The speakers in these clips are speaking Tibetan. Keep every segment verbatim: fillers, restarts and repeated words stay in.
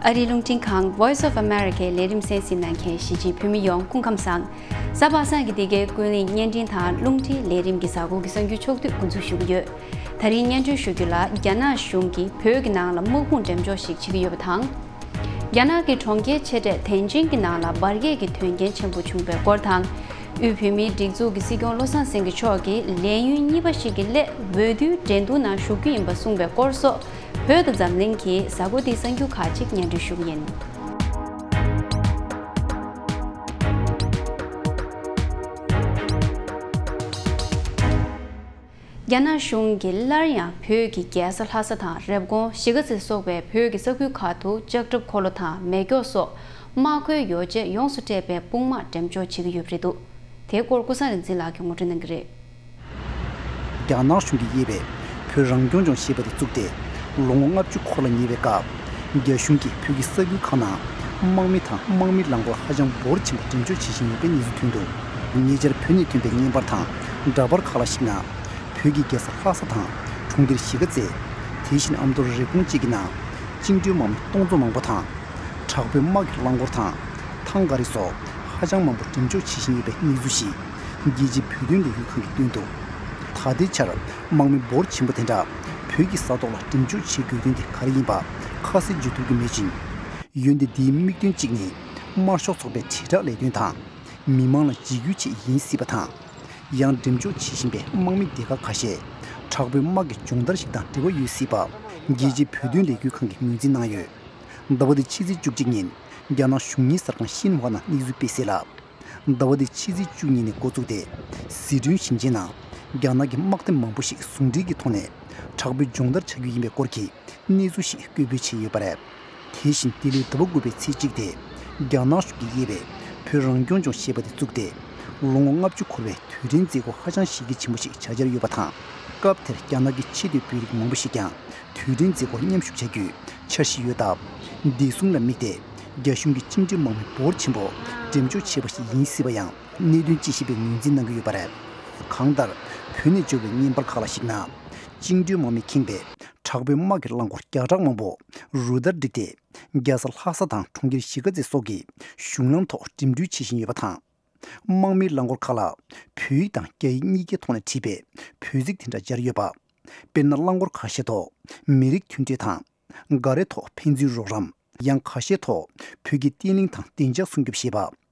ཨ་རིའི་རླུང་འཕྲིན་ཁང་Voice of America ལས་རིམ་གསན་གཟིགས་གནང་མཁན་གཞིས་བྱེས་བོད་མི་ཡོངས་སྐུ་ཁམས་བཟང་། གཟའ་པ་སངས་ཀྱི་འདི་གའི་ཀུན་གླེང་བརྙན་འཕྲིན་དང་རླུང་འཕྲིན་ལས་རིམ་གྱི་གཟའ་འཁོར་གྱི་གསར་འགྱུར་ཕྱོགས་བསྡུས་འགོ་འཛུགས་ཞུ་གི་ཡོད། ད་རིང་སྙན་སྒྲོན་ཞུ་རྒྱུ་ལ། རྒྱ་ནག་གཞུང་གིས་བོད་ཀྱི་ནང་ལ་དམག་དཔུང་འགྲེམས་འཇོག་ཞིག་བྱེད་ཀྱི་ཡོད་པ་དང་། རྒྱ་ནག་གི་གྲོང་ཁྱེར་ཆེ་གྲས་ཐེན་ཅིན་གྱི་ནང་ལ་འབར་གས་ཀྱི་དོན་རྐྱེན་ཆེན་པོ་བྱུང་བའི་སྐོར་དང་། དབུས་བོད་མིའི་སྒྲིག་འཛུགས་ཀྱི་སྲིད་སྐྱོང་བློ་བཟང་སེང་གེ་མཆོག་གིས་ལས་ཡུན་གཉིས་པ་ཞིག་གི་སླད་འོས་བསྡུའི་འགྲན་བསྡུར་ནང་ཞུགས་རྒྱུ་ཡིན་པ་གསུངས་པའི་སྐོར་སོགས། བོད་དང་འཛམ་གླིང་གི་གཟའ་འཁོར་འདིའི་གསར་འགྱུར་ཁག་ཅིག་སྙན་སྒྲོན་ཞུ་གི་ཡིན། རྒྱ་ནག་གཞུང་གིས་སླར་ཡང་བོད་ཀྱི་རྒྱལ་ས་ལྷ་ས་དང་རེབ་གོང་གཞིས་ཀ་རྩེ་སོགས་པའི་བོད་ཀྱི་ས་ཁུལ་ཁག་ཏུ་ལྕགས་ཁྲབ་འཁོར་ལོ་དང་མེ་སྒྱོགས་སོགས་དམག་མཁོའི་ཡོ་བྱད་ཡོངས་སུ་སྤྲད་པའི་དཔུང་དམག་འགྲེམས་འཇོག་བྱེད་ཀྱི་ཡོད་པ་རེད་འདུག་དེའི་སྐོར་ཀུན་བཟང་རིག་འཛིན་ལགས་ཀྱིས་ངོ་སྤྲོད་གནང་གི་རེད། རྒྱ་ནག་གཞུང་གིས་དབྱེ་བའི་བོད་རང་སྐྱོང་ལྗོངས་ཞེས་པ་དེ་བཙུགས་ཏེ་ལོ་ངོ་ལྔ་བཅུ་འཁོར་ལ་ཉེ་བའི་སྐབས། རྒྱ་གཞུང་གིས་བོད་ཀྱི་ས་ཁུལ་ཁག་ནང་དམག་མི་དང་དམག་མིའི་རླངས་འཁོར་ཧ་ཅང་འབོར་ཆེན་པོ་འགྲེམས་འཇོག་བྱེད་བཞིན་ཡོད་པའི་གནས་ཚུལ་ཐོན་འདུག་ཉེ་ཆར་བོད་ནས་ཐོན་པའི་བརྙན་པར་དང་འདྲ་པར་ཁག་ལ་གཞིགས་ན། བོད་ཀྱི་རྒྱལ་ས་ལྷ་ས་དང་གྲོང་ཁྱེར་གཞིས་ཀ་རྩེ། དེ་བཞིན་ཨ་མདོ་རེབ་གོང་བཅས་ཀྱི་ནང་བཅིངས་འགྲོལ་དམག་མི་སྟོང་ཚོ་མང་པོ་དང་། དྲག་པོའི་དམག་གི་རླངས་འཁོར་དང་། ཐང་ག་རི་སོགས་ཧ་ཅང་མང་པོ་འགྲེམས་འཇོག་བྱེད་བཞིན་ཡོད་པའི་གནས་ཚུལ་ཞིག་རྒྱལ་སྤྱིའི་བོད་དོན་ལས་འགུལ་ཁང་གིས་བཏོན་འདུག་ད་ལྟའི་ཆར་དམག་མི་འབོར་ཆེན་པོ་དེ་འདྲ་བོད་ཀྱི་ས་ཐོག་ལ་འགྲེམས་འཇོག་བྱེད་དགོས་དོན་དེ་ག་རེ་ཡིན་པ་ཁ་གསལ་བརྗོད་ཐུབ་ཀྱི་མེད་ཅིང་། འོན་ཏེ་འདིའི་དམིགས་དོན་གཅིག་ནི་དམར་ཤོག་ཚོགས་པའི་དྲིལ་བསྒྲགས་ལས་དོན་དང་། མི་མང་ལ་འཇིགས་སྐུལ་ཆེད་ཡིན་སྲིད་པ་དང་། ཡང་འགྲེམས་འཇོག་བྱེད་བཞིན་པའི་དམག་མི་སྡེ་ཁག་ཁ་ཤས་དྲག་པོའི་དམག་གི་སྦྱོང་བརྡར་ཞིག་དང་འབྲེལ་བ་ཡོད་སྲིད་པ། རྒྱལ་སྤྱིའི་བོད་དོན་ལས་འགུལ་ཁང་གིས་ངོས་འཛིན་གནང་ཡོད། ཟླ་བ་འདིའི་ཕྱི་ཚེས་བཅུ་གཅིག་ཉིན་རྒྱ་ནག་གཞུང་གཉེར་གསར་ཁང་ཤིན་ཧྭ་ནང་གནས་ཚུལ་སྤེལ་གསལ་ལ། ཟླ་བ་འདིའི་ཕྱི་ཚེས་བཅུ་གཉིས་ནས་འགོ་བཙུགས་ཏེ། ཟི་ཁྲོན་ཞིང་ཆེན་ནང་རྒྱ་ནག་གི་དམག་དེབ་མང་པོ་ཞིག་ཟུང་འབྲེལ་གྱི་ཐོག་ནས་དྲག་པོའི་སྦྱོང་བརྡར་བྱ་རྒྱུ་ཡིན་པའི་སྐོར་གྱི་གནས་ཚུལ་ཞིག་སྐད་འབོད་བྱས་ཡོད་པ་རེད། དེ་བཞིན་འདི་ལོའི་ཟླ་བ་དགུ་པའི་ཚེས་གཅིག་སྟེ། རྒྱ་ནག་གཞུང་གིས་དབྱེ་བའི་བོད་རང་སྐྱོང་ལྗོངས་ཞེས་པ་དེ་བཙུགས་ཏེ། ལོ་ངོ་ལྔ་བཅུ་འཁོར་བའི་དུས་དྲན་མཛད་སྒོ་ཧ་ཅང་གཞི་རྒྱ་ཆེན་པོ་ཞིག་བྱ་འཆར་ཡོད་པ་དང་། སྐབས་དེར་རྒྱ་ནག་གི་ཆེས་མཐོའི་དཔོན་རིགས་མང་པོ་ཞིག་ཀྱང་དུས་དྲན་མཛད་སྒོར་མཉམ་ཞུགས་བྱ་རྒྱུའི་འཆར་གཞི་ཡོད་སྟབས། བདེ་སྲུང་ལ་དམིགས་ཏེ་རྒྱ་གཞུང་གིས་བཅིངས་འགྲོལ་དམག་མི་འབོར་ཆེན་པོ་འགྲེམས་འཇོག་བྱས་པ་ཞིག་ཡིན་སྲིད་པ་ཡང་གནད་དོན་དཔྱད་ཞིབ་པས་ངོས་འཛིན་གནང་གི་ཡོད་པ་རེད། གང་ལྟར། བོད་ནས་འབྱོར་བའི་བརྙན་པར་ཁག་ལ་གཞིགས་ན། བཅིངས་འགྲོལ་དམག་མིས་ཁེངས་པའི་དྲག་པོའི་དམག་གི་རླངས་འཁོར་བརྒྱ་ཕྲག་མང་པོ་རུ་སྟར་བསྒྲིགས་ཏེ། རྒྱལ་ས་ལྷ་ས་དང་གྲོང་ཁྱེར་གཞིས་ཀ་རྩེ་སོགས་ཀྱི་གཞུང་ལམ་ཐོག་འགྲིམ་འགྲུལ་བྱེད་བཞིན་ཡོད་པ་དང་། དམག་མིའི་རླངས་འཁོར་ཁག་ལ་བོད་ཡིག་དང་རྒྱ་ཡིག་གཉིས་ཀའི་ཐོག་ནས་བྲིས་པའི་བོད་ཚིག་དེ་འདྲ་སྦྱར་ཡོད་པ། དཔེར་ན། རླངས་འཁོར་ཁ་ཤས་ཐོག་མི་རིགས་མཐུན་སྒྲིལ་དང་། ག་རེ་ཐོག་ཕན་ཚུན་རོགས་རམ། ཡང་ཁ་ཤས་ཐོག་བོད་ཀྱི་བརྟན་ལྷིང་དང་བདེ་འཇགས་སྲུང་སྐྱོབ་ཞེས་པ།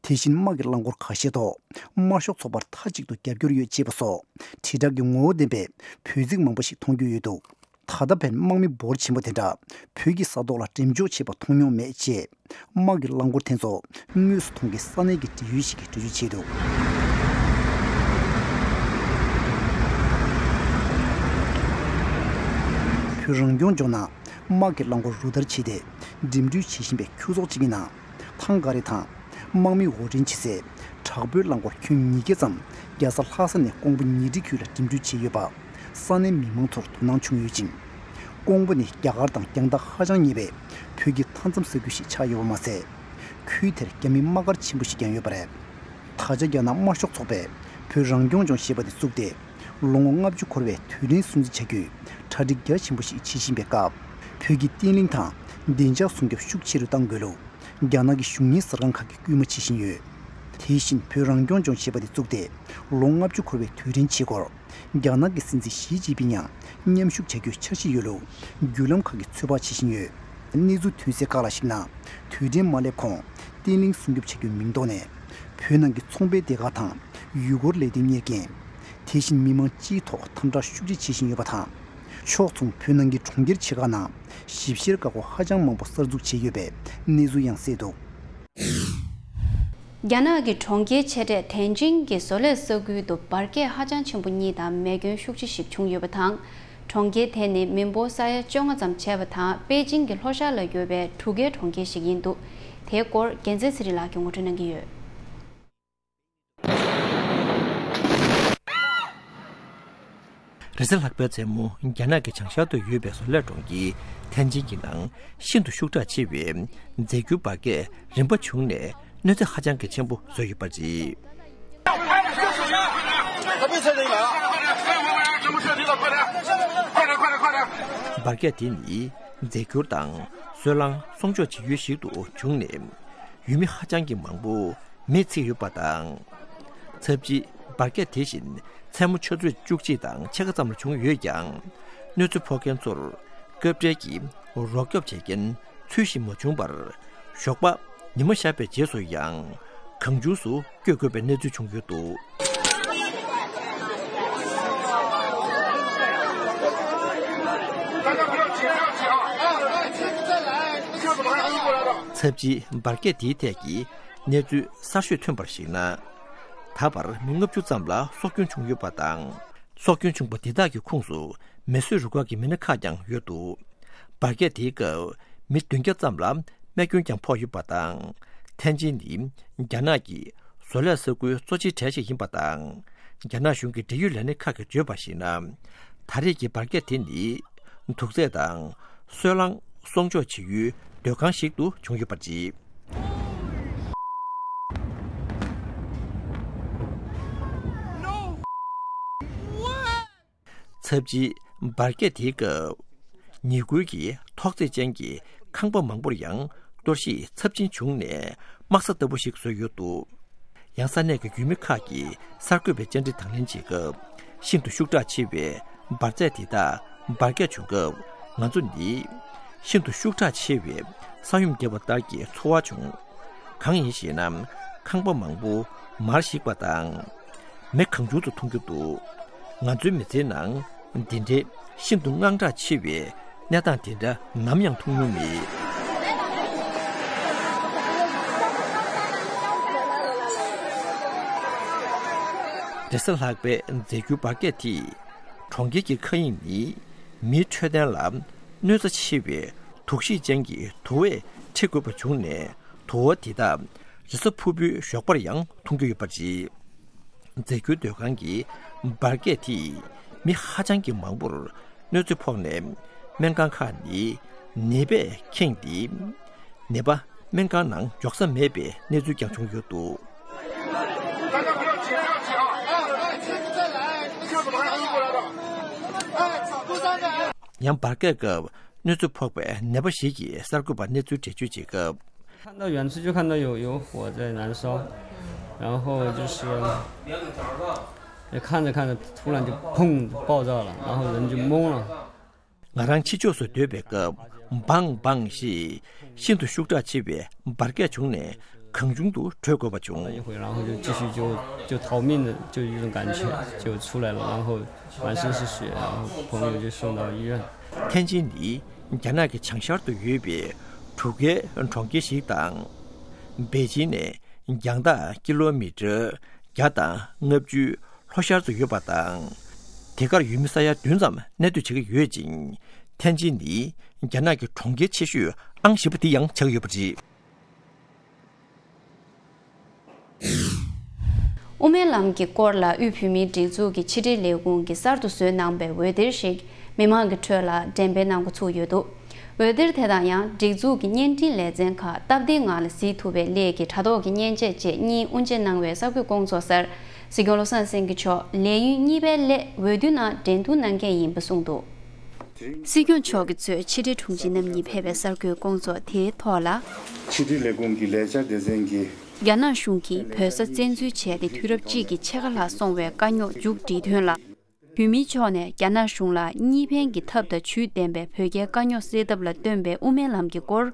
དེ་བཞིན་དམག་གི་རླངས་འཁོར་ཁ་ཤས་ཐོག་དམར་ཤོག་ཚོགས་པར་མཐའ་གཅིག་ཏུ་རྒྱབ་སྐྱོར་ཡོད་ཅེས་པ་སོགས་དྲིལ་བསྒྲགས་ཀྱི་ངོ་བོ་ལྡན་པའི་བོད་ཚིག་མང་པོ་ཞིག་མཐོང་རྒྱུ་ཡོད་འདུག་ད་ལྟ་བར་དམག་མི་འབོར་ཆེན་པོ་དེ་འདྲ་བོད་ཀྱི་ས་ཐོག་ལ་འགྲེམས་འཇོག་བྱས་པ་མཐོང་མྱོང་མེད་ཅེས། དམག་གི་རླངས་འཁོར་དེ་ཚོ་དངོས་སུ་མཐོང་མཁན་ས་གནས་ཀྱི་འབྲེལ་ཡོད་ཞིག་གིས་འགྲེལ་བརྗོད་བྱས་འདུག་བོད་རང་སྐྱོང་ལྗོངས་ནང་དམག་གི་རླངས་འཁོར་རུ་སྟར་བྱས་ཏེ་འགྲིམ་འགྲུལ་བྱེད་བཞིན་པའི་ཁྱུ་ཚོགས་གཅིག་གི་ནང་། ཐང་ག་རི་དང་དམག་མི་དབོར་འདྲེན་བྱེད་སའི་དྲག་པོའི་རླངས་འཁོར་ཁྱོན་ཉིས་བརྒྱ་ཙམ་རྒྱལ་ས་ལྷ་ས་ནས་ཀོང་པོ་ཉིང་ཁྲི་ཁུལ་ལ་འགྲིམ་འགྲུལ་བྱས་ཡོད་པ། ས་གནས་མི་མང་ཚོར་དོ་སྣང་བྱུང་ཡོད་ཅིང་། ཀོང་པོ་ནི་རྒྱ་གར་དང་རྒྱང་ཐག་ཧ་ཅང་ཉེ་བའི་བོད་ཀྱི་མཐའ་མཚམས་ས་ཁུལ་ཞིག་ཆགས་ཡོད་པ་མ་ཟད། ཁུལ་དེར་རྒྱ་མིའི་དམག་སྒར་ཆེན་པོ་ཞིག་ཀྱང་ཡོད་པ་རེད། ད་ཆ་རྒྱ་ནག་དམར་ཤོག་ཚོགས་པས་བོད་རང་སྐྱོང་ལྗོངས་ཞེས་པ་དེ་བཙུགས་ཏེ་ལོ་ངོ་ལྔ་བཅུ་འཁོར་བའི་དུས་དྲན་སྲུང་བརྩི་བྱ་རྒྱུའི་གྲ་སྒྲིག་རྒྱ་ཆེན་པོ་ཞིག་བྱེད་བཞིན་པའི་སྐབས། བོད་ཀྱི་བརྟན་ལྷིང་དང་བདེ་འཇགས་སྲུང་སྐྱོབ་ཤུགས་ཆེ་རུ་གཏང་དགོས་ལུགས། རྒྱ་ནག་གི་གཞུང་གཉེར་གསར་ཁང་ཁག་གིས་སྐུལ་མ་བྱེད་བཞིན་ཡོད། དེ་བཞིན་བོད་རང་སྐྱོང་ལྗོངས་ཞེས་པ་དེ་བཙུགས་ཏེ་ལོ་ལྔ་བཅུ་འཁོར་བའི་དུས་དྲན་ཆེད་སྐོར། རྒྱ་ནག་གི་སྲིད་འཛིན་ཞི་ཅིན་ཕིང་ཡང་མཉམ་ཞུགས་བྱ་རྒྱུའི་འཆར་གཞི་ཡོད་ལུགས་བརྒྱུད་ལམ་ཁག་གིས་ཚོད་དཔག་བྱེད་བཞིན་ཡོད། གནས་ཚུལ་ཐོན་གསལ་ཁག་ལ་གཞིགས་ན། དུས་དྲན་མ་སླེབས་གོང་བརྟན་ལྷིང་སྲུང་སྐྱོབ་བྱ་རྒྱུའི་མིང་ཐོག་ནས། བོད་ནང་གི་ཚོང་པའི་སྡེ་ཁག་དང་ཡུལ་སྐོར་ལས་དོན་གཉེར་མཁན། དེ་བཞིན་མི་མང་སྤྱིའི་ཐོག་དམ་དྲག་ཤུགས་ཆེ་བྱེད་བཞིན་ཡོད་པ་དང་། ཕྱོགས་མཚུངས་བོད་ནང་གི་གྲོང་ཁྱེར་ཆེ་ཁག་ནང་ཞིབ་བཤེར་འགག་སྒོ་ཧ་ཅང་མང་པོ་གསར་འཛུགས་བྱས་ཡོད་པའི་གནས་ཚུལ་ཡང་གསལ་འདུག་རྒྱ་ནག་གི་གྲོང་ཁྱེར་ཆེ་གྲས་ཐེན་ཅིན་གྱི་བཟོ་ལས་ས་ཁུལ་དུ་འབར་གས་ཧ་ཅང་ཆེན་པོ་གཉིས་དང་མེ་སྐྱོན་ཤུགས་ཆེ་ཞིག་བྱུང་ཡོད་པ་དང་། གྲོང་ཁྱེར་དེ་ནི་མི་འབོར་ས་ཡ་བཅོ་ལྔ་ཙམ་བྱས་པ་དང་པེ་ཅིང་གི་ལྷོ་ཤར་ལ་ཡོད་པའི་གྲུ་ཁའི་གྲོང་ཁྱེར་ཞིག་ཡིན་འདུག་དེའི་སྐོར་རྒྱལ་མཚན་ཚེ་རིང་ལགས་ཀྱིས་ངོ་སྤྲོད་གནང་གི་ཡོད། རེས་གཟའ་ལྷག་པའི་མཚན་མོ་རྒྱ་ནག་གི་བྱང་ཤར་དུ་ཡོད་པའི་བཟོ་ལས་གྲོང་ཁྱེར་ཐན་ཅིན་གྱི་ནང་ཤིན་ཏུ་ཤུགས་དྲག་ཆེ་བའི་རྫས་འགྱུར་འབར་གས་རིམ་པ་བྱུང་ནས་གནོད་འཚེ་ཧ་ཅང་གི་ཆེན་པོ་བཟོས་ཡོད་པ་རེད། འབར་གས་དེ་ནི་རྫས་འགྱུར་དང་ སོལ་རླངས་གསོག་འཇོག་བྱེད་ཡུལ་ཞིག་ཏུ་བྱུང་ནས། ཡུལ་མི་ཧ་ཅང་གི་མང་པོ་མེས་ཚིག་ཡོད་པ་དང་། ཚབས་ཅིག་འབར་གས་དེ་བཞིན་མཚན་མོ་ཆུ་ཚོད་བཅུ་གཅིག་དང་ཕྱེད་ཀ་ཙམ་ལ་བྱུང་ཡོད་ཀྱང་། གནོད་འཚེ་ཕོག་མཁན་ཚོར་སྐབས་འབྲེལ་གྱི་རོགས་སྐྱོབ་བྱེད་མཁན་ཚུལ་བཞིན་མ་བྱུང་བར། ཞོགས་པ་ཉི་མ་ཤར་བའི་རྗེས་སུ་ཡང་གང་བྱུང་སུ་བསྐྱོད་དགོས་པའི་གནས་ཚུལ་བྱུང་ཡོད་འདུག། ཚབས་ཅིག་འབར་གས་དེའི་ཐད་ཀྱི་གནས་ཚུལ་གསར་ཤོས་ཐོན་པར་གཞིགས་ན། ད་བར་མི་ལྔ་བཅུ་ཙམ་ལ་སྲོག་སྐྱོན་བྱུང་ཡོད་པ་དང་། སྲོག་སྐྱོན་བྱུང་པ་འདི་དག་གི་ཁོངས་སུ་མེ་གསོད་རུ་ཁག་གི་མི་སྣ་ཁག་ཀྱང་ཡོད་འདུག། འབར་གས་དེའི་སྐབས་མི་བདུན་བརྒྱ་ཙམ་ལ་རྨས་སྐྱོན་ཀྱང་ཕོག་ཡོད་པ་དང་། ཐེན་ཅིན་ནི་རྒྱ་ནག་གི་བཟོ་ལས་ས་ཁུལ་གཙོ་ཆེའི་གྲས་ཤིག་ཡིན་པ་དང་། རྒྱ་ནག་གཞུང་གི་འབྲེལ་ཡོད་ལས་སྣེ་ཁག་གིས་བརྗོད་པར་གཞིགས་ན། ད་རེས་ཀྱི་འབར་གས་དེ་ནི་དུག་རྫས་དང་སོལ་རླངས་གསོག་འཇོག་བྱེད་ཡུལ་སྡོད་ཁང་ཞིག་ཏུ་བྱུང་ཡོད་པར་བརྗོད། ཚབས་ཅིག་འབར་གས་དེའི་སྐབས། ཉེ་ཁུལ་གྱི་ཐོག་བརྩེགས་ཅན་གྱི་ཁང་པ་མང་པོར་ཡང་གཏོར་བཤིག་ཚབས་ཆེན་བྱུང་ནས་དམག་ས་ལྟ་བུ་ཞིག་བཟོས་ཡོད་འདུག། ཡང་ས་གནས་ཀྱི་ཡུལ་མི་ཁག་གིས་གསར་འགོད་པའི་བཅར་འདྲི་དང་ལེན་བྱེད་སྐབས། ཤིན་ཏུ་ཤུགས་དྲག་ཆེ་བའི་འབར་རྫས་དེ་དག་འབར་གས་བྱུང་སྐབས། ང་ཚོ་ནི་ཤིན་ཏུ་ཤུགས་དྲག་ཆེ་བའི་ས་ཡོམ་བརྒྱབ་པ་ལྟར་གྱི་ཚོར་བ་བྱུང་། གང་ཡིན་ཞེ་ན། ཁང་པ་མང་པོ་མར་ཞིག་པ་དང་། མེ་གང་བྱུང་དུ་འཐུང་རྒྱུ་འདུག། ང་ཚོའི་མི་ཚེའི་ནང་འདི་འདྲའི་ཤིན་ཏུ་དངངས་སྐྲག་ཆེ་བའི་གནས་སྟངས་དེ་འདྲ་ནམ་ཡང་མཐོང་མྱོང་མེད། རེས་གཟའ་ལྷག་པའི་རྫས་འགྱུར་འབར་གས་དེས་གྲོང་ཁྱེར་གྱི་མཁའ་དབྱིངས་ནི་མིའི་འཕྲོད་བསྟེན་ལ་གནོད་འཚེ་ཆེ་བའི་དུག་ཤེད་ཅན་གྱི་དུ་བས་འཁྲི་དགོས་པ་བྱུང་ནས། དུ་བ་དེ་དག་རེས་གཟའ་ཕུར་བུའི་ཞོགས་པར་ཡང་འཐུང་རྒྱུ་ཡོད་པ་རེད། རྫས་འགྱུར་སྡོད་ཁང་གི་འབར་གས་དེས་མི་ཧ་ཅང་གི་མང་པོར་གནོད་འཚེ་ཕོག་ནས། སྨན་ཁང་ཁག་ནི་ནད་པས་ཁེངས་ཏེ། ནད་པ་སྨན་ཁང་ནང་འཇོག་ས་མེད་པའི་གནས་ཚུལ་ཀྱང་བྱུང་ཡོད་འདུག། ཡང་འབར་གས་སྐབས་གནོད་འཚེ་ཕོག་པའི་ནད་པ་ཞིག་གིས་གསར་འགོད་པར་གནས་ཚུལ་འགྲེལ་བརྗོད་བྱེད་སྐབས། 看到远处就看到有有火在燃烧，然后就是也看着看着，突然就砰爆炸了，然后人就懵了。 ང་རང་ཕྱི་ཕྱོགས་སུ་སྡོད་པའི་སྐབས། བང་བང་ཞེས་ཤིན་ཏུ་ཤུགས་དྲག་ཆེ་བའི་འབར་གས་བྱུང་ནས་གང་བྱུང་དུ་བྲོས་དགོས་པ་བྱུང་། 一回，然后就继续就就逃命的，就一种感觉，就出来了，然后满身是血，然后朋友就送到医院。 ཐེན་ཅིན་ནི་རྒྱ་ནག་གི་བྱང་ཤར་དུ་ཡོད་པའི་གྲུ་ཁའི་གྲོང་ཁྱེར་ཞིག་དང་། པེ་ཅིན་ནས་རྒྱང་ཐག་ཀི་ལོ་མི་ཊར་བརྒྱ་དང་ལྔ་བཅུ་ལྷོ་ཤར་དུ་ཡོད་པ་དང་། དེ་གར་ཡུལ་མི་ས་ཡ་བདུན་ཙམ་གནས་སྡོད་བྱེད་ཀྱི་ཡོད་ཅིང་། ཐེན་ཅིན་ནི་རྒྱ་ནག་གི་གྲོང་ཁྱེར་ཆེ་ཤོས་ཨང་བཞི་པ་དེ་ཡང་ཆགས་ཀྱི་ཡོད་པ་རེད། དབུ་མའི་ལམ་གྱི་སྐོར་ལ་དབུས་བོད་མིའི་སྒྲིག་འཛུགས་ཀྱི་ཕྱི་དྲིལ་ལས་ཁུངས་ཀྱིས་གསར་དུ་བཟོས་གནང་པའི་འོད་སྡེར་ཞིག་མི་མང་གི་ཁྲོད་ལ་འགྲེམས་སྤེལ་གནང་འགོ་ཚུགས་ཡོད་འདུག། འོད་སྡེར་དེ་དང་ཡང་སྒྲིག་འཛུགས་ཀྱི་བརྙན་འཕྲིན་ལེ་ཚན་ཁག་སྟབས་བདེའི་ངང་ལ་གཟིགས་ཐུབ་པའི་སླད་ཀྱི་དྲ་ཐོག་གི་མཉེན་ཆས་བཅས་གཉིས་དབུ་འབྱེད་གནང་བའི་གསར་འགོད་སྐོང་ཚོགས་སར། སྲིད་སྐྱོང་བློ་བཟང་སེང་གེ་མཆོག་ལས་ཡུན་གཉིས་པའི་སླད་འོས་བསྡུ་ནང་འགྲན་བསྡུར་གནང་མཁན་ཡིན་པ་གསུངས་འདུག། སྲིད་སྐྱོང་མཆོག་གིས་གཙོས་ཕྱི་དྲིལ་དྲུང་ཆེ་རྣམ་གཉིས་ཕེབས་པའི་གསར་འགོད་སྐོང་ཚོགས་དེའི་ཐོག་ལ། ཕྱི་དྲིལ་ལས་ཁུངས་ཀྱི་ལས་འཆར་སྡེ་ཚན་གྱི། རྒྱ་ནག་གཞུང་གིས་བོད་ས་བཙན་འཛུལ་བྱས་ཏེ་དུས་རབས་གཅིག་གི་ཕྱེད་ཀ་ལྷག་སོང་བའི་དཀའ་རྙོག་མཇུག་སྒྲིལ་དོན་ལ། བོད་མིའི་ཕྱོགས་ནས་རྒྱ་ནག་གཞུང་ལ་གཉིས་ཕན་གྱི་ཐབས་དང་ཇུས་ལྡན་པའི་བོད་རྒྱའི་དཀའ་རྙོག་སེལ་ཐབས་ལ་བཏོན་པའི་དབུ་མའི་ལམ་གྱི་སྐོར།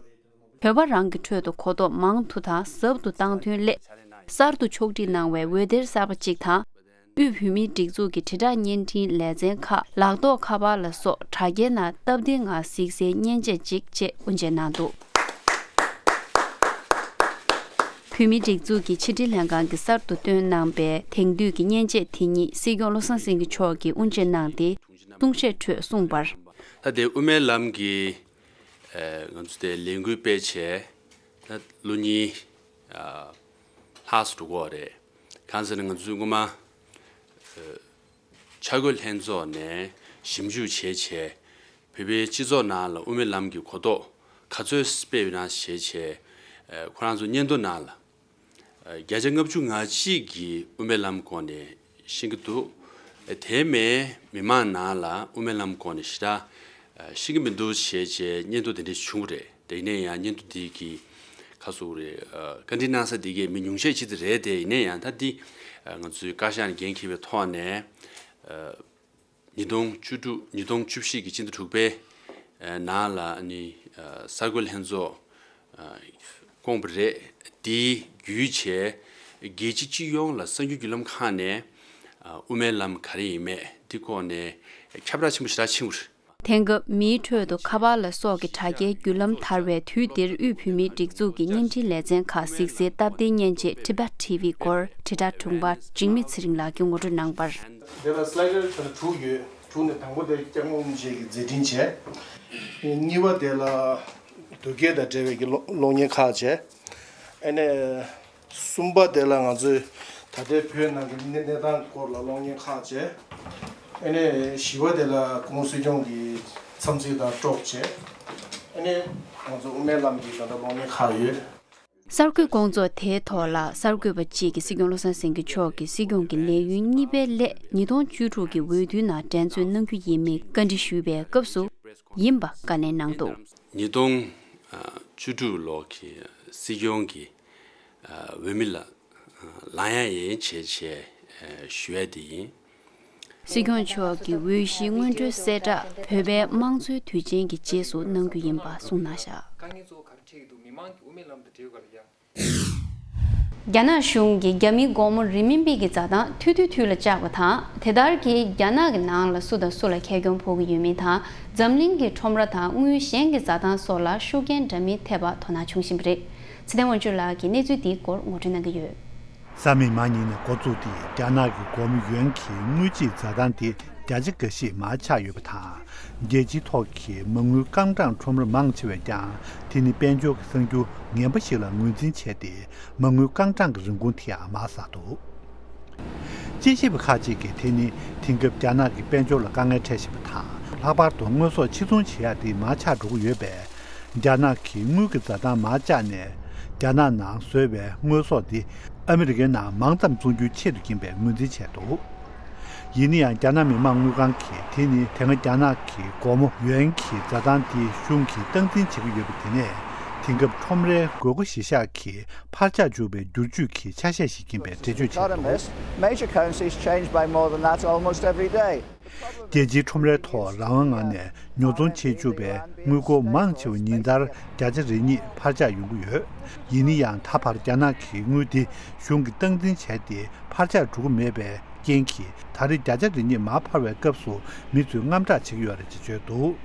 བོད་པ་རང་གི་ཁྲོད་དུ་གོ་རྟོགས་མང་དུ་དང་ཟབ་ཏུ་བཏང་དོན་སླད། གསར་དུ་ཕྱོགས་སྒྲིག་གནང་བའི་འོད་སྡེར་གསར་པ་གཅིག་དང་། དབུས་བོད་མིའི་སྒྲིག་འཛུགས་ཀྱི་དྲིལ་བསྒྲགས་བརྙན་འཕྲིན་ལེ་ཚན་ཁག་ལག་ཐོགས་ཁ་པར་ལ་སོགས་དྲ་རྒྱའི་ནང་སྟབས་བདེའི་ངང་གཟིགས་སའི་མཉེན་ཆས་གཅིག་བཅས་དབུ་འབྱེད་གནང་འདུག། བོད་མིའི་སྒྲིག་འཛུགས་ཀྱི་ཕྱི་དྲིལ་ལྷན་ཁང་གིས་གསར་དུ་བཏོན་གནང་པའི་དེང་དུས་ཀྱི་མཉེན་ཆས་དེ་ཉིད་སྲིད་སྐྱོང་བློ་བཟང་སེང་གེ་མཆོག་གིས་དབུ་འབྱེད་གནང་སྟེ། གསུང་བཤད་ཁྲོད་གསུངས་པར། ད་དེ་དབུ་མའི་ལམ་གྱི་ཨ་ང་ཚོ་དེ་ལས་འགུལ་སྤེལ་བྱས་ད་ལོ་གཉིས་ཨ་ལྷག་སུ་འགྲོ་གི་ཡོད་རེད། གང་ཟེར་ན་ང་ཚོས་སྔོན་མ་ཨ་འཆར་འགོད་ལྷན་ཚོགས་ནས་ཞིབ་འཇུག་བྱས་བྱས་བོད་པའི་སྤྱི་ཚོགས་ནང་ལ་དབུ་མའི་ལམ་གྱི་གོ་རྟོགས་ག་ཚོད་སྤེལ་ཡོད་ན་བྱས་བྱས་ཨ་ཁོ་རང་ཚོ་སྙན་ཐོ་ནང་ལ། བརྒྱ་ཆ་ལྔ་བཅུ་ང་གཅིག་གིས་དབུ་མའི་ལམ་སྐོར་ནས་ཤེས་ཀྱི་འདུག། དེ་མིན་མི་མང་ནང་ལ་དབུ་མའི་ལམ་སྐོར་ནས་ཞེ་དྲག་ཤེས་ཀྱི་མི་འདུག་ཞེས་བྱས་སྙན་ཐོ་དེ་འདྲ་བྱུང་བ་རེད། ཡིན་ནའི་ཡང་སྙན་ཐོ་འདི་གི་ཁ་སོ་རེད། བཀའ་འདྲི་གནང་ས་འདི་གའི་མི་ཉུང་ཤས་ཅིག་དེ་རེད་དེ། ཡིན་ནའི་ཡང་ད་འདི་ང་ཚོའི་བཀའ་ཤག་ནས་འགན་འཁྱེར་བའི་ཐོག་ནས། ཉིས་སྟོང་བཅུ་དྲུག་ཉིས་སྟོང་བཅུ་བཞི་གི་སྤྱི་ཟླ་དྲུག་པའི་ནང་ལ་ནི་གསར་འགོད་ལྷན་ཚོགས་བསྐོངས་པ་རེད། དེའི་བརྒྱུད་བྱས་རྒྱལ་སྤྱི་སྤྱི་ཡོངས་ལ་གསར་འགྱུར་བརྒྱུད་ལམ་ཁག་ནས་དབུ་མའི་ལམ་ག་རེ་ཡིན་མེད་འདི་སྐོར་ནས་ཁྱབ་བསྒྲགས་ཆེན་པོ་ཞེ་དྲག་ཕྱིན་པ་རེད། དེང་སྐབས་མིའི་ཁྲོད་དུ་ཁ་པར་ལ་སོགས་ཀྱི་དྲ་རྒྱའི་བརྒྱུད་ལམ་དར་བའི་དུས་འདིར་དབུས་བོད་མིའི་སྒྲིག་འཛུགས་ཀྱི་བརྙན་འཕྲིན་ལེ་ཚན་ཁག་གཟིགས་སའི་སྟབས་བདེའི་མཉེན་ཆས་Tibet T V སྐོར་དྲིལ་བསྒྲགས་དྲུང་འཕར་འཇིགས་མེད་ཚེ་རིང་ལགས་ཀྱིས་ངོ་སྤྲོད་གནང་བར། དེ་ལ་སི་ལའི་ཌར་དེ་ལ་དྲུག་ཡོད། དྲུག་ནས་དང་པོ་དེ་སྐྱབས་མགོན་རིན་པོ་ཆེ་གི་མཛད་འཕྲིན་བྱས། གཉིས་པ་དེ་ལ་དོལ་རྒྱལ་དང་འབྲེལ་བའི་གི་གློག་གློག་བརྙན་ཁག་བྱས། ཨ་ནི་གསུམ་པ་དེ་ལ་ང་ཚོས་ད་ལྟའི་བོད་ནང་གི་གནས་གནས་སྟངས་སྐོར་ལ་གློག་བརྙན་ཁག་བྱས། ཨ་ནི་བཞི་པ་དེ་ལ་སྐུ་ངོ་སྲིད་སྐྱོང་གི་འཚམས་གཟིགས་དང་ཀྲོག་བྱས། ཨ་ནི་ང་ཚོ་དབུ་མའི་ལམ་གྱི་ད་ལྟ་གློག་བརྙན་ཁག་ཡོད། གསར་འགོད་སྐོང་ཚོགས་དེའི་ཐོག་ལ་གསར་འགོད་པ་གཅིག་གིས་སྲིད་སྐྱོང་བློ་བཟང་སེང་གེ་མཆོག་གི་སྲིད་སྐྱོང་གི་ལས་ཡུན་གཉིས་པའི་སླད་ཉིས་སྟོང་བཅུ་དྲུག་གི་འོས་བསྡུའི་ནང་འགྲན་རྩོད་གནང་རྒྱུ་ཡིན་མིན་བཀའ་འདྲི་ཞུས་པའི་སྐབས་སུ་ཡིན་པ་བཀའ་ལན་གནང་འདུག། ཉིས་སྟོང་བཅུ་དྲུག་ལོ་གི་སྲིད་སྐྱོང་གི་འོས་མི་ལ་ལངས་ཡ་ཡིན་བྱས་བྱས་ཞུ་ཡ་དེ་ཡིན། སྲིད་སྐྱོང་མཆོག་གི་འོས་གཞིའི་སྔོན་འགྲོའི་གསལ་བསྒྲགས་བོད་པའི་དམངས་གཙོའི་དུས་ཆེན་གྱི་རྗེས་སུ་གནང་རྒྱུ་ཡིན་པ་གསུངས་གནང་བཞག། དཀའ་ངལ་གཙོ་བོ་ག་རེ་འཕྲད་ཀྱི་འདུག་མི་མང་གི་དབུ་མའི་ལམ་དང་འབྲེལ་བ་ལ་ཡང་། རྒྱ་ནག་གཞུང་གིས་རྒྱ་མིའི་སྒོར་མོ་རི་མིན་པི་གི་འཛའ་ཐང་ཐུང་ཐུང་ཐུང་ལ་བཅག་པ་དང་། དེ་ལྟར་གྱིས་རྒྱ་ནག་གི་ནང་ལ་སུ་དང་སུ་ལ་ཁེ་གྱོང་ཕོག་གི་ཡོད་མིན་དང་། འཛམ་གླིང་གི་ཁྲོམ་ར་དང་དངུལ་གཞན་གྱི་འཛའ་ཐང་སོགས་ལ་ཤུགས་རྐྱེན་འདྲ་མིན་ཐེབས་པ་དོ་སྣང་བྱུང་བཞིན་པ་རེད། ཚེ་བརྟན་དབང་ཕྱུག་ལགས་ཀྱིས་གནས་ཚུལ་འདིའི་སྐོར་ངོ་སྤྲོད་གནང་གི་ཡོད། ས་མིག་དམར་ཉིན་ནས་འགོ་བཙུགས་ཏེ་རྒྱ་ནག་གི་སྒོར་མོ་ཡོན་གྱི་དངུལ་གཅིག་འཛའ་ཐང་དེ་བརྒྱ་ཆ་འགའ་ཤས་མར་ཆག་ཡོད་པ་དང་། རྒྱལ་སྤྱིའི་ཐོག་གི་མ་དངུལ་རྐང་གྲངས་ཁྲོམ་ར་མང་ཆེ་བས་ཀྱང་དེ་ནི་དཔལ་འབྱོར་གྱི་གསར་འགྱུར་ངན་པ་ཞིག་ལ་ངོས་འཛིན་བྱས་ཏེ། མ་དངུལ་རྐང་གྲངས་ཀྱི་རིན་གོང་དེ་ཡང་མར་ཟགས་འདུག། དཔྱད་ཞིབ་པ་ཁག་ཅིག་གིས་དེ་ནི་དེང་སྐབས་རྒྱ་ནག་གི་དཔལ་འབྱོར་ལ་དཀའ་ངལ་འཕྲད་བཞིན་པ་དང་། ལྷག་པར་དུ་དངོས་ཟོག་ཕྱིར་ཚོང་བྱེད་ཡག་དེ་མར་ཆག་འགྲོ་གི་ཡོད་པས། རྒྱ་ནག་གིས་དངུལ་གྱི་འཛའ་ཐང་མར་བཅག་ནས། རྒྱ་ནག་ནང་བཟོས་པའི་དངོས་ཟོག་དེ་ཨ་མི་རི་ཀའི་ནང་མང་ཙམ་བཙོང་རྒྱུའི་ཆེད་དུ་ཡིན་པའི་ངོས་འཛིན་བྱས་འདུག། ཡིན་ན་ཡང་། རྒྱ་ནག་མི་དམངས་དངུལ་ཁང་གིས་དེ་ནི་དེ་སྔ་རྒྱ་ནག་གི་སྒོར་མོ་ཡོན་གྱི་འཛའ་ཐང་དེ་གཞུང་གིས་སྟངས་འཛིན་བྱེད་ཀྱི་ཡོད་པ་དེ་ནས། དེང་སྐབས་ཁྲོམ་རའི་དགོས་མཁོ་གཞིར་བཞག་གིས་ཕར་ཆག་འཇུག་པའི་བསྒྱུར་བཅོས་ཀྱི་ཆ་ཤས་ཤིག་ཡིན་པའི་འགྲེལ་བརྗོད་བྱས་འདུག། Economists, major currencies change by more than that almost every day. རྒྱལ་སྤྱིའི་ཁྲོམ་རའི་ཐོག་རང་དབང་ངང་ནས་ཉོ་ཚོང་བྱེད་བཅུག་པའི་དངུལ་སྒོར་མང་ཆེ་བ་ཉིན་ལྟར་བརྒྱ་ཆ་རེ་གཉིས་ཕར་ཆག་ཡོང་གི་ཡོད། ཡིན་ན་ཡང་། ད་བར་རྒྱ་ནག་གིས་དངུལ་དེ་གཞུང་གིས་སྟངས་འཛིན་བྱས་ཏེ། ཕར་ཆག་འགྲོ་གི་མེད་པའི་རྐྱེན་གྱིས། ད་རེས་བརྒྱ་ཆ་རེ་གཉིས་མར་འཕར་བའི་སྐབས་སུ་མི་ཚོས་དངངས་སྐྲག་བྱེད་ཀྱི་ཡོད་རེད་ཅེས་བརྗོད་འདུག།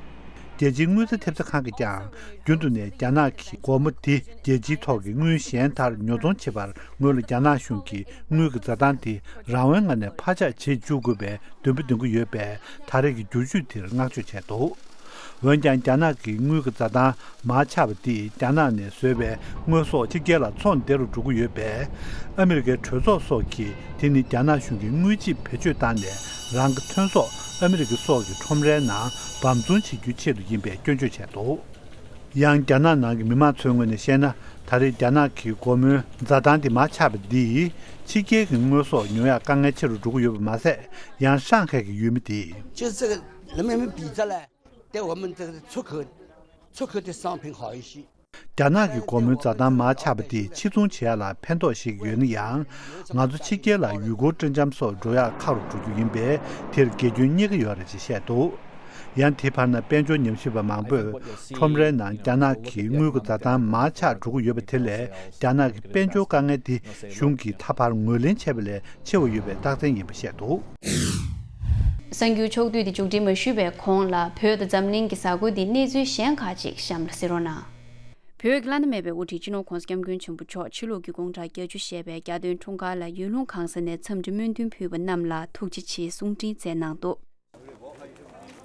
རྒྱལ་སྤྱིའི་དངུལ་རྩ་ཐེབས་རྩ་ཁང་གིས་ཀྱང་། རྒྱུན་དུ་ནས་རྒྱ་ནག་གི་སྒོར་མོ་དེ་རྒྱལ་སྤྱིའི་ཐོག་གི་དངུལ་གཞན་དག་ཉོ་ཚོང་བྱེད་པར་སྔོན་ལ་རྒྱ་ནག་གཞུང་གིས་དངུལ་གྱི་འཛའ་ཐང་དེ་རང་དབང་ངང་ནས་ཕར་ཆག་བྱེད་བཅུག་དགོས་པའི་འདུན་པ་འདོན་གྱི་ཡོད་པས། ད་རེས་ཀྱི་བསྒྱུར་བཅོས་དེར་བསྔགས་བརྗོད་བྱས་འདུག། འོན་ཀྱང་། རྒྱ་ནག་གི་དངུལ་གྱི་འཛའ་ཐང་མར་ཆག་པ་འདིས་རྒྱ་ནག་ནས་བཟོས་པའི་དངོས་ཟོག་ཕྱི་རྒྱལ་ལ་ཚོང་བདེ་རུ་འགྲོ་གི་ཡོད་པས། ཨ་མི་རི་ཀའི་གྲོས་ཚོགས་སོགས་ཀྱིས་དེ་ནི་རྒྱ་ནག་གཞུང་གིས་དངུལ་ཆད་བེད་སྤྱོད་བཏང་ནས། རང་གི་ཐོན་ཟོག་ཨ་མི་རི་ཀ་སོགས་ཀྱི་ཁྲོམ་རའི་ནང་སྦམ་བརྫུན་བྱེད་རྒྱུའི་ཆེད་དུ་ཡིན་པའི་སྐྱོན་བརྗོད་བྱས་འདུག། ཡང་། རྒྱ་ནག་ནང་གི་མི་མང་ཚོའི་ངོས་ནས་བཤད་ན། ད་རེས་རྒྱ་ནག་གི་སྒོར་མོའི་འཛའ་ཐང་དེ་མར་ཆག་པ་འདིས། ཕྱི་རྒྱལ་གྱི་དངོས་ཟོག་ཉོ་ཡག་དཀའ་ངལ་ཆེ་རུ་འགྲོ་གི་ཡོད་པ་མ་ཟད། ཡང་། ཧྲང་ཧའེ་གི་ཡུལ་མི་དེས། 就是这个人民币比下来，对我们这个出口，出口的商品好一些。 རྒྱ་ནག་གི་སྒོར་མོའི་འཛའ་ཐང་མར་ཆག་པ་དེས་ཕྱིར་ཚོང་བྱེད་ཡག་ལ་ཕན་ཐོགས་ཤིག་ཡོད་ན་ཡང་། ང་ཚོ་ཕྱི་རྒྱལ་ལ་ཡུལ་སྐོར་སྤྲོ་འཆམ་སོགས་འགྲོ་ཡག་ཁག་རུ་འགྲོ་རྒྱུ་ཡིན་པས། དེར་དགེ་སྐྱོན་རྙེད་ཀྱི་ཡོད་རེད་ཅེས་བཤད་འདུག། ཡང་། དེ་བར་ན། དཔལ་འབྱོར་ཉམས་ཞིབ་པ་མང་པོས། ཁྲོམ་རའི་ནང་རྒྱ་ནག་གི་དངུལ་གྱི་འཛའ་ཐང་མར་ཆག་འགྲོ་གི་ཡོད་པ་དེ་ལས། རྒྱ་ནག་གི་དཔལ་འབྱོར་དཀའ་ངལ་དེ་གཞུང་གིས་ད་བར་ངོས་ལེན་བྱས་པ་ལས་ཆེ་བ་ཡོད་པའི་རྟགས་མཚན་ཡིན་པ་བཤད་འདུག། གསར་འགྱུར་ཕྱོགས་བསྡུས་དེ་མཇུག་སྒྲིལ་མ་ཞུས་པའི་གོང་ལ། བོད་དང་འཛམ་གླིང་གི་གཟའ་འཁོར་འདིའི་གནས་ཚུལ་གཞན་ཁག་ཅིག་གཤམ་ལ་གཟིགས་རོགས་གནང་། བོད་ཀྱི་བླ་ན་མེད་པའི་དབུ་ཁྲིད་སྤྱི་ནོར་༧གོང་ས་༧སྐྱབས་མགོན་ཆེན་པོ་མཆོག་ཕྱི་ལུགས་ཀྱི་དགུང་གྲངས་བརྒྱད་ཅུ་བཞེས་པའི་རྒྱལ་སྟོན་འཁྲུངས་སྐར་ལ་ཡུལ་ལྷུང་ཁང་གསར་ནས་འཚམས་འདྲི་སྨོན་འདུན་ཕུལ་བ་རྣམས་ལ་ཐུགས་རྗེ་ཆེའི་གསུང་འཕྲིན་སྩལ་གནང་འདུག།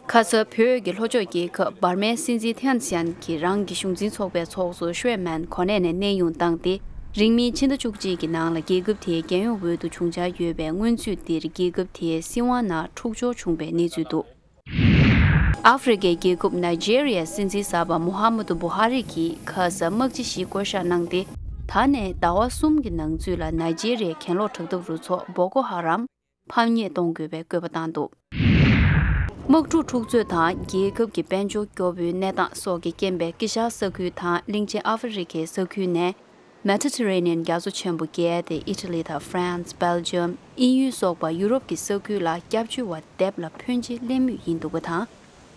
ཁ་ས་བོད་ཀྱི་ལྷོ་ཕྱོགས་རྒྱལ་ཁབ་འབར་མའི་སྲིད་འཛིན་ཐེན་སན་གྱིས་རང་གི་གཞུང་འཛིན་ཚོགས་པའི་ཚོགས་གཙོ་ཤུའེ་མན་གོ་གནས་ནས་གནས་དབྱུང་བཏང་སྟེ། རིང་མིན་ཕྱི་ཟླ་བཅུ་གཅིག་གི་ནང་ལ་རྒྱལ་ཁབ་དེའི་རྒྱལ་ཡོངས་འོས་བསྡུ་བྱུང་འཆར་ཡོད་པའི་སྔོན་ཚུད་འདིར་རྒྱལ་ཁབ་དེའི་སྲིད་དབང་ནང་འཁྲུག་སྦྱོར་བྱུང་བའི་གནས་ཚུལ་འདུག། ཨ་ཧྥེ་རི་ཁའི་རྒྱལ་ཁབ་ནཱི་ཇེ་རི་ཡའི་སྲིད་འཛིན་གསར་པ་མོ་ཧ་མུ་དུ་བུ་ཧ་རི་གིས་ཁ་ས་དམག་སྤྱི་བཞི་བསྐོ་བཞག་གནང་སྟེ། ད་ནས་ཟླ་བ་གསུམ་གྱི་ནང་ཚུད་ལ་ནཱི་ཇེ་རི་ཡའི་གྱེན་ལོག་དྲག་འཐབ་རུ་ཚོགས་བོ་ཀོ་ཧ་རམ་ཕམ་ཉེས་གཏོང་དགོས་པའི་བཀོད་པ་བཏང་འདུག། དམག་འཁྲུག་འཁྲུག་རྩོད་དང་རྒྱལ་ཁབ་ཀྱི་དཔལ་འབྱོར་སྐྱོ་བོའི་གནས་སྟངས་སོགས་ཀྱི་རྐྱེན་པས་དཀྱིལ་ཤར་ས་ཁུལ་དང་གླིང་ཆེན་ཨ་ཧྥེ་རི་ཁའི་ས་ཁུལ་ནས་མེ་ཏི་ཏི་རེ་ནི་ཡན་རྒྱ་མཚོ་ཆེན་པོ་བརྒལ་ཏེ་ཨི་ཊ་ལི་དང་ཧྥ་རན་སི། སྦེལ་ཇམ། དབྱིན་ཡུལ་སོགས་པ་ཡུ་རོབ་ཀྱི་ས་ཁུལ་ལ་སྐྱབས་བཅོལ་བ་དེབ་ལ་ཕོན་ཆེ་ལེན་མུས་ཡིན་འདུག་པ་དང་།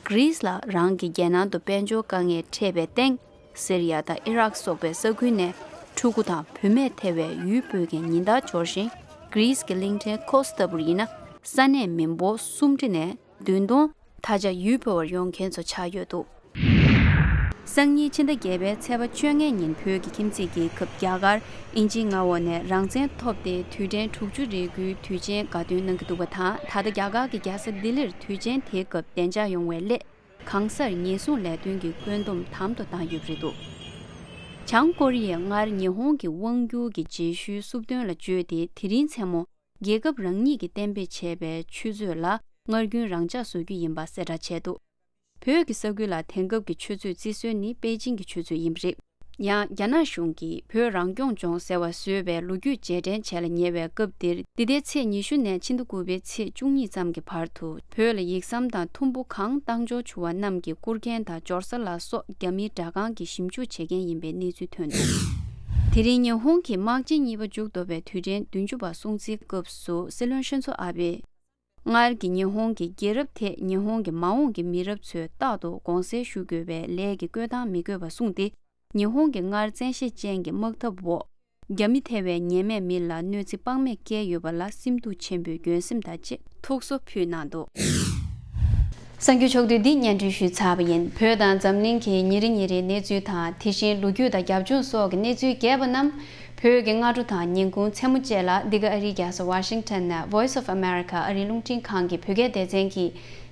གྷི་རིས་ལ་རང་གི་རྒྱལ་ནང་དུ་དཔལ་འབྱོར་དཀའ་ངལ་འཕྲད་པའི་སྟེང་། སི་རི་ཡ་དང་ཨི་རག་སོགས་པའི་ས་ཁུལ་ནས་ཕྲུ་གུ་དང་བུད་མེད་ཐེ་བའི་ཡུལ་སྤོ་མཁན་ཉིན་ལྟར་འབྱོར་ཞིང་། གྷི་རིས་ཀྱི་གླིང་ཕྲན་ཁོ་སི་ལྟ་བུར་ཡིན་ན། ས་གནས་མི་འབོར་སུམ་ཁྲི་ནས་བདུན་སྟོང་། ད་ཆ་ཡུལ་སྤོ་བར་ཡོང་མཁན་ཚོ་ཆགས་ཡོད་འདུག་སང་ཉིན་ཕྱི་ཟླ་བརྒྱད་པའི་ཚེས་པ་བཅོ་ལྔ་ཉིན་བོད་ཀྱི་ཁྱིམ་མཚེས་རྒྱལ་ཁབ་རྒྱ་གར་ཨིན་ཇིའི་མངའ་འོག་ནས་རང་བཙན་ཐོབ་སྟེ་དུས་དྲན་དྲུག་ཅུ་རེ་དགུའི་དུས་ཆེན་དགའ་སྟོན་གནང་གི་འདུག་པ་དང་། ད་ལྟ་རྒྱ་གར་གྱི་རྒྱལ་ས་ལྡི་ལིར་དུས་ཆེན་དེའི་སྐབས་བདེ་འཇགས་ཡོང་བའི་སླད། གང་སར་ཉེན་སྲུང་ལས་དོན་གྱི་བཀོད་འདོམས་དམ་དུ་བཏང་ཡོད་པ་རེད་འདུག་བྱང་ཀོ་རི་ཡས་སྔར་ཉི་ཧོང་གི་དབང་སྒྱུར་གྱི་རྗེས་ཤུལ་སུབ་ཐོན་ལ་བརྗོད་དེ། དེ་རིང་མཚན་མོ་རྒྱལ་ཁབ་རང་ཉིད་ཀྱིས་གཏན་འབེབས་བྱས་པའི་ཆུ་མཛོད་ལ་སྔར་རྒྱུན་རང་འཇགས་བཟོ་རྒྱུ་ཡིན་པ་གསལ་བསྒྲགས་བྱས་འདུག་བོད་ཀྱི་ས་ཁུལ་ལ་དེང་སྐབས་ཀྱི་ཆུ་མཛོད་བརྩི་སྲོལ་ནི་པེ་ཅིང་གི་ཆུ་མཛོད་ཡིན་པ་རེད། ཡང་རྒྱ་ནག་གཞུང་གིས་བོད་རང་སྐྱོང་ལྗོངས་ཟེར་བ་བཟོས་པའི་ལོ་རྒྱུས་རྗེས་དྲན་བྱས་ལ་ཉེ་བའི་སྐབས་འདིར། འདི་ཟླའི་ཚེས་ཉི་ཤུ་ནས་ཕྱི་ཟླ་དགུ་པའི་ཚེས་བཅུ་གཉིས་ཙམ་གྱི་བར་དུ། བོད་ལ་ཡིག་ཟམ་དང་ཐུམ་བུ་གང་བཏང་འབྱོར་བྱུང་བ་རྣམས་ཀྱི་བསྐུར་མཁན་དང་འབྱོར་ས་ལ་སོགས་རྒྱ་མིའི་སྦྲག་ཁང་གིས་ཞིབ་འཇུག་བྱེད་མཁན་ཡིན་པའི་གནས་ཚུལ་ཐོན་འདུག་དེ་རིང་ཉི་ཧོང་གི་དམག་ཆེན་གཉིས་པ་མཇུག་རྫོགས་པའི་དུས་དྲན་བདུན་ཅུ་པ་སྲུང་བརྩིའི་སྐབས་སུ། སྲིད་བློན་ཤིན་ཛོ་ཨ་བྷེས། སྔར་གྱི་ཉི་ཧོང་གི་རྒྱལ་རབས་དེ་ཉི་ཧོང་གི་མ་འོངས་ཀྱི་མི་རབས་ཚོས་རྟག་ཏུ་དགོངས་སེལ་ཞུ་དགོས་པའི་ལས་ཀྱི་བཀོད་སྟངས་མི་དགོས་པ་གསུངས་ཏེ། ཉི་ཧོང་གི་སྔར་བཙན་ཤེད་ཅན་གྱི་དམག་འཐབ་འོག་རྒྱ་མི་ཐེ་བའི་ཉེས་མེད་མི་ལ་གནོད་འཚེ་དཔག་མེད་བསྐྱལ་ཡོད་པ་ལ་སེམས་སྡུག་ཆེན་པོས་འགྱོད་སེམས་དང་བཅས་ཐུགས་གསོ་ཕུལ་གནང་འདུག་གསར་འགྱུར་ཕྱོགས་བསྡུས་འདི་སྙན་སྒྲོན་ཞུས་ཚར་བ་ཡིན། བོད་དང་འཛམ་གླིང་གི་ཉིན་རེ་ཉིན་རེའི་གནས་ཚུལ་དང་། དེ་བཞིན་ལོ་རྒྱུས་དང་རྒྱབ་ལྗོངས་སོགས་ཀྱི་གནས་ཚུལ་རྒྱས་པ་རྣམས། བོད་ཀྱི་སྔ་དྲོ་དང་ཉིན་གུང་མཚན་མོ་བཅས་ལ། འདི་ག་ཨ་རིའི་རྒྱལ་ས་ཝ་ཤིང་ཊོན་ནས་Voice of America ཨ་རིའི་རླུང་འཕྲིན་ཁང་གི་བོད་སྐད་སྡེ་ཚན་གྱིས་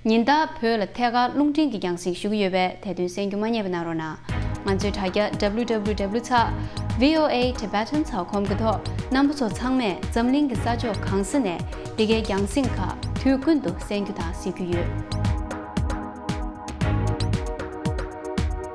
ཉིན་ལྟར་བོད་ལ་ཐད་ཀར་རླུང་འཕྲིན་གྱི་རྒྱང་སྲིང་ཞུ་གི་ཡོད་པས། དེ་དོན་གསན་རྒྱུ་མ་བསྙེལ་བ་གནང་རོགས་གནང་། ང་ཚོའི་དྲ་རྒྱ་W W W ཚེག་V O A Tibetan ཚེག་com གི་ཐོག་རྣམ་པ་ཚོ་ཚང་མས་འཛམ་གླིང་གི་ས་ཕྱོགས་གང་ས་ནས་འདི་གའི་རྒྱང་སྲིང་ཁག་དུས་ཀུན་ཏུ་གསན་རྒྱུ་དང་གཟིགས་རྒྱུ་ཡོད།